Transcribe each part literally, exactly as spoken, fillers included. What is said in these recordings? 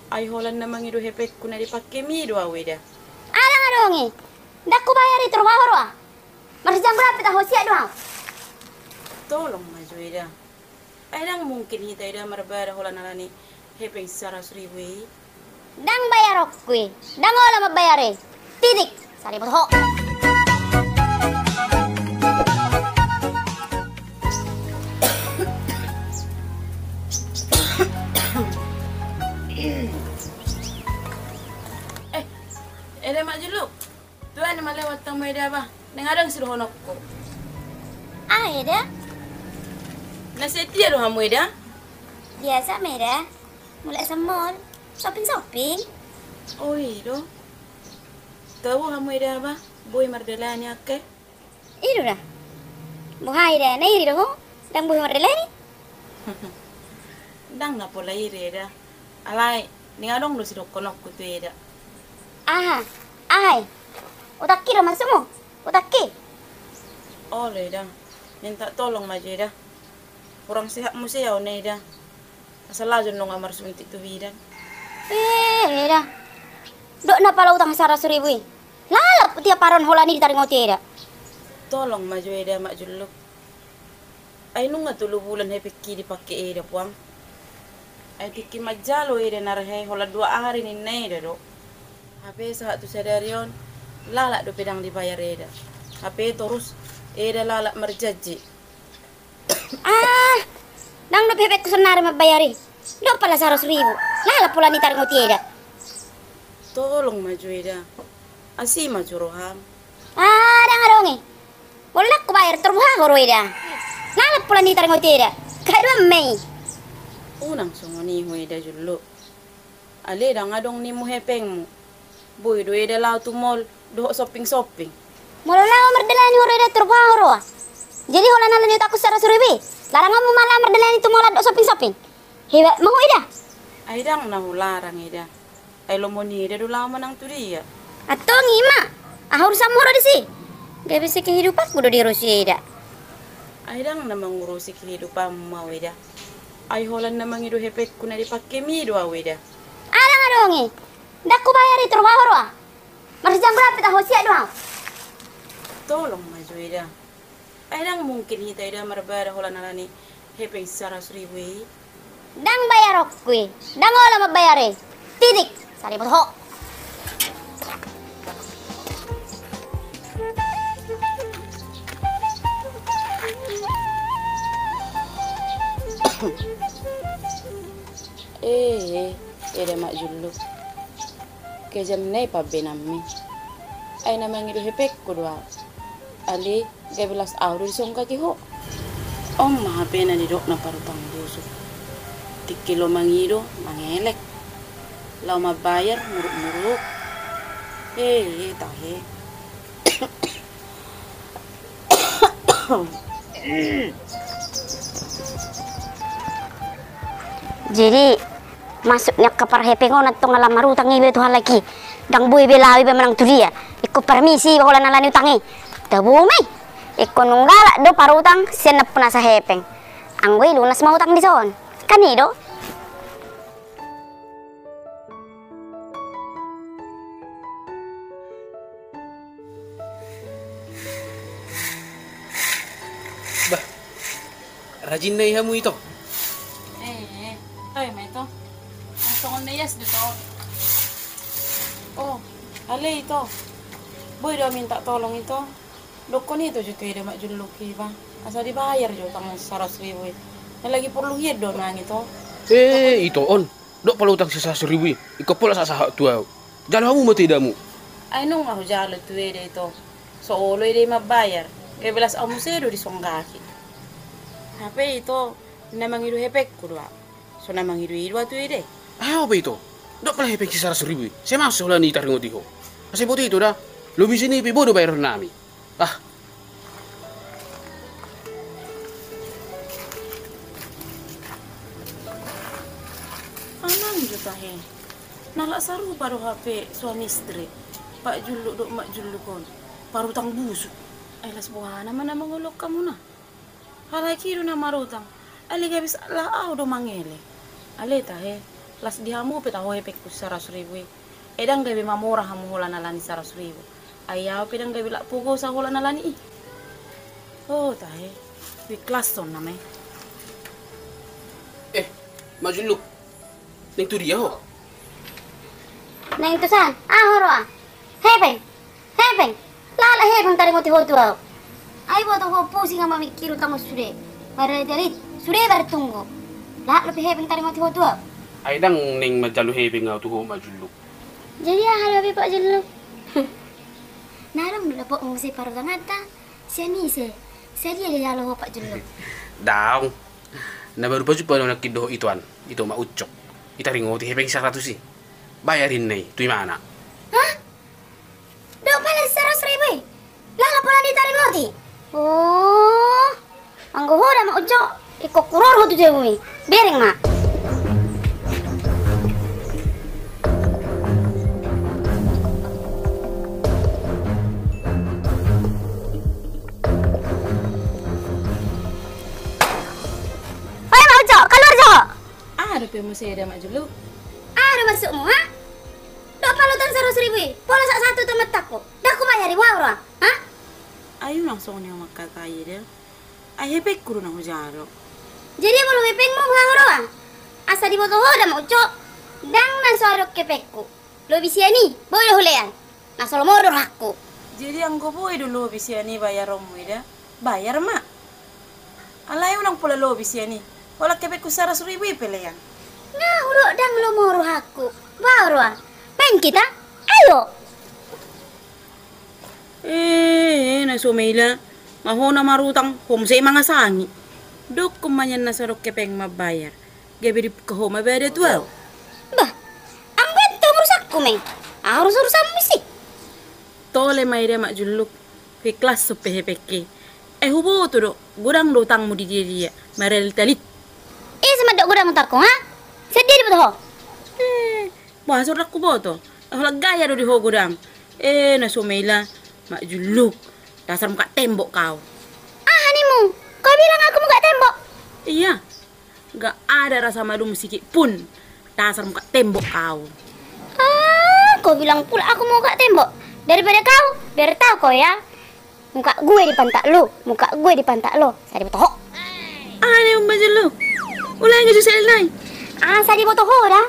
Ai holan na mangido hepengku na dipangkemi do au eda. Ndang adong i. Ndang hubayar i, torop ho roha. Marsijabu na pe taho siak do au. Tolong ma jo eda. Ai ndang mungkin hita eda marbada holan alani hepeng saratus ribu i. Ndang bayarku i. Ndang olo mambayar i. Titik. Sari boto ho. Eh, eda Mak Julluk. Tuan ma lewat hamu eda ba. Ndang adong sidohononku. Ah, eda. Na setia do hamu eda? Biasa ma eda. Mulak sian mall. Shopping-shopping. Oh, i do. Tabo hamu eda ba. Boi mardalani angka i. I do da. Boha eda, na iri do ho? Ndang boi mardalani? Ndang na pola iri eda. Alai, ndang adong do sidohononku tu eda. Aha? Aha i? Utangki do maksudmu? Utangki? Olo eda. Minta tolong ma jo eda. Kurang sehat muse au na eda. Asa laho jo nunga marsuntik tu bidan. Eh, eda. Dok na pala utang saratus ribu i. Lalap tiap aron holan i ditaringoti eda. Tolong ma jo eda Mak Julluk. Ai nunga tolu bulan hepengki dipangke eda puang. Ai tingki manjalo eda na rehe holan dua ari ninna eda do. Hape sahat tu sadari on lalap dope ndang dibayar eda. Hape torus eda lalap marjanji. Ah, ndang dope hepengku saonari mambayar i. Dok pala saratus ribu. Lalap holan i ditaringoti eda. Tolong ma jo eda. Asi ma jo roham. Ah, ndang adong i. Molo ndang hubayar torop ho roha eda. Lalap holan i ditaringoti eda. Keadaan ma i. Unang songon i ho eda Julluk. Ale ndang adong ninmu hepengmu. Boi do eda laho tu mall dohot shopping-shopping. Molo laho mardalani ho eda torop ho roha. Jadi holan alani utangku saratus ribu i. Larangonmu ma laho mardalani tu mall dohot shopping-shopping. Hebat ma ho eda. Ai ndang na hularang eda. Ai lomo ni eda do laho manang tu dia. Antong i ma. Aha urusanmu ro disi? Gabe si kehidupanku do diurusi eda. Ai ndang na mangurusi kehidupanmu au eda. Ai holan na mangido hepengku na dipangkemi do au eda. Ndang adong i. Ndang hubayar i torop ho roha. Marsijabu na pe taho siak do au. Tolong ma jo eda. Ai ndang mungkin hita eda marbada holan alani hepeng saratus ribu i. Ndang bayarku i. Ndang olo mambayar i. Titik. Sari boto ho. Eh, eh, eda Mak Julluk. Kejam na i pambaenanmi. Ai na mangido hepengku do au. Ale gabe las au do disonggaki ho. On ma hape na nidokna parutang busuk. Tingki laho mangido mangelek. Laho mambayar muruk-muruk. Eh, eh, tahe. Jadi maksud ni angka parhepeng on antong ala marutang iba tu halak i. Ndang boi be laho iba manang tu dia. Ingkon parmisi iba holan alani utang i. Tabo ma i. Ingkon nunga galak do parutang sian nampuna sahepeng. Anggo i lunas ma utang dison. Kan i do. Bah, rajin na i hamu ito. Eh, eh, toe ma ito. Songon na ias do ito. Oh, ale ito. Boi do au minta tolong ito. Dokkon ito jo tu eda Mak Julluk iba. Asa dibayar jo utang saratus ribu i. Na lagi porlu hian do nang ito. Eh, ito on. Dok pala utang saratus ribu i, ingkon pola sahat-sahat tu au. Jalo hamu ma tu edamu. Ai nunga hujalo tu eda ito. So olo eda i mambayar. Gabe las au muse do disonggaki. Hape ito, na mangido hepengku do au. So na mangido-ido au tu eda i. Aha pe ito? Dok pala hepeng saratus ribu i. Sai mansai holan i taringoti ho. Asa boto ito da. Lobi sini pe boi do bayaronnami. Ah. Amang jo tahe. Na lak sarupa do hape suami istri. Pak Julluk dohot Mak Julluk on. Parutang busuk. Ai las boha nama na mangoloi hamuna. Halak i do na marutang. Ale gabe las au do mangelek. Ale tahe. Las di hamu pe taho hepengku saratus ribu i. E, ndang gabe mamora hamu holan alani saratus ribu. Ai au pe ndang gabe lak pogo sa holan alani i. O tahe. Ikhlas on nama i. Eh, Mak Julluk. Naeng tu dia ho? Naeng tu san, aha ho roa? Hepeng, hepeng. Laho hepeng taringot ho tu au. Ai boto ho pusing au mamikiri utang on sude. Mardalit-dalit sude baru tunggu. Laho pe hepeng taringot ho tu au. Ai ndang naeng manjalo hepeng au tu ho Mak Julluk. Jadi aha do be Pak Julluk? Na adong do dapotmu muse parutanganta. Sian ise? Sadia dijalo ho Pak Julluk? Daong. Na baru pajumpa do nangkin dohot ito an, ito Mak Ucok. I taringoti hepeng saratus i. Bayar ninna i, tu imana. Hah? Dok pala saratus ribu i? Laho pola ditaringoti. Oh. Anggo ho da Mak Ucok, ingkon huroro ho tu jabu i. Bereng ma. Oi Mak Ucok, kaluar jo ho. Aha dope muse da Mak Julluk? Aha do maksudmu, ha? Dok pala utang saratus ribu i, pola sahat-sahat tu temanku. Ndang hubayari, boha huroa, ha? Ai unang songon i ho mangkatai da. Ai hepengku do na hujalo. Jadi molo hepengmu, boha huroa? Asa diboto ho da Mak Ucok, ndang na so adong hepengku. Lobi sian i, boi do hulean. Na so lomo do rohangku. Jadi anggo boi do lobi sian i bayaronmu i da, bayar ma. Alai unang pola lobi sian i. Holan hepengku saratus ribu i pe lean. Nga hudok ndang lomo rohangku. Boha huroa? Main kita? Ayo. Eh, eh, na so maila. Nga ho na marutang, ho muse mangasangi. Dokkon ma nian na so adong hepeng mambayar. Gabe dibuka ho ma bada tu au. Bah, anggo i antong urusanku ma i. Aha urus-urusanmu isi? Tole ma i da Mak Julluk. Ikhlas on pe hepengki. Eh, huboto do, godang do utangmu di dia-dia. Mardalit-dalit. Ise mandok godang utangku, ha? Sadia diboto ho? Eh, boha so ndang huboto? Eh, holan gaya do di ho godang. Eh, na so maila, Mak Julluk. Dasar muka tembok kau. Aha nimmu? Kau bilang aku muka tembok? Iya. Nggak ada rasa malumu sikit pun. Dasar muka tembok kau. Ah, kau bilang pula aku muka tembok. Daripada kau, biar tahu kau ya. Muka gue di pantat lu, muka gue di pantat lu. Sadia diboto ho. Aha nimmu Mak Julluk? Ulangi jo sekali nai. Ah, sadia diboto ho da.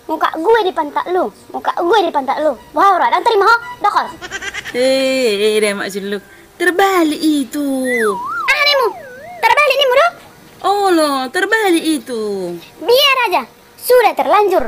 Muka gue di pantat lu, muka gue di pantat lu. Boha huroa, ndang tarima ho, dokol. Eh, eh, da Mak Julluk. Terbalik itu. Aha nimmu? Terbalik nimmu do? Olo, terbalik itu. Biar aja. Sudah terlanjur.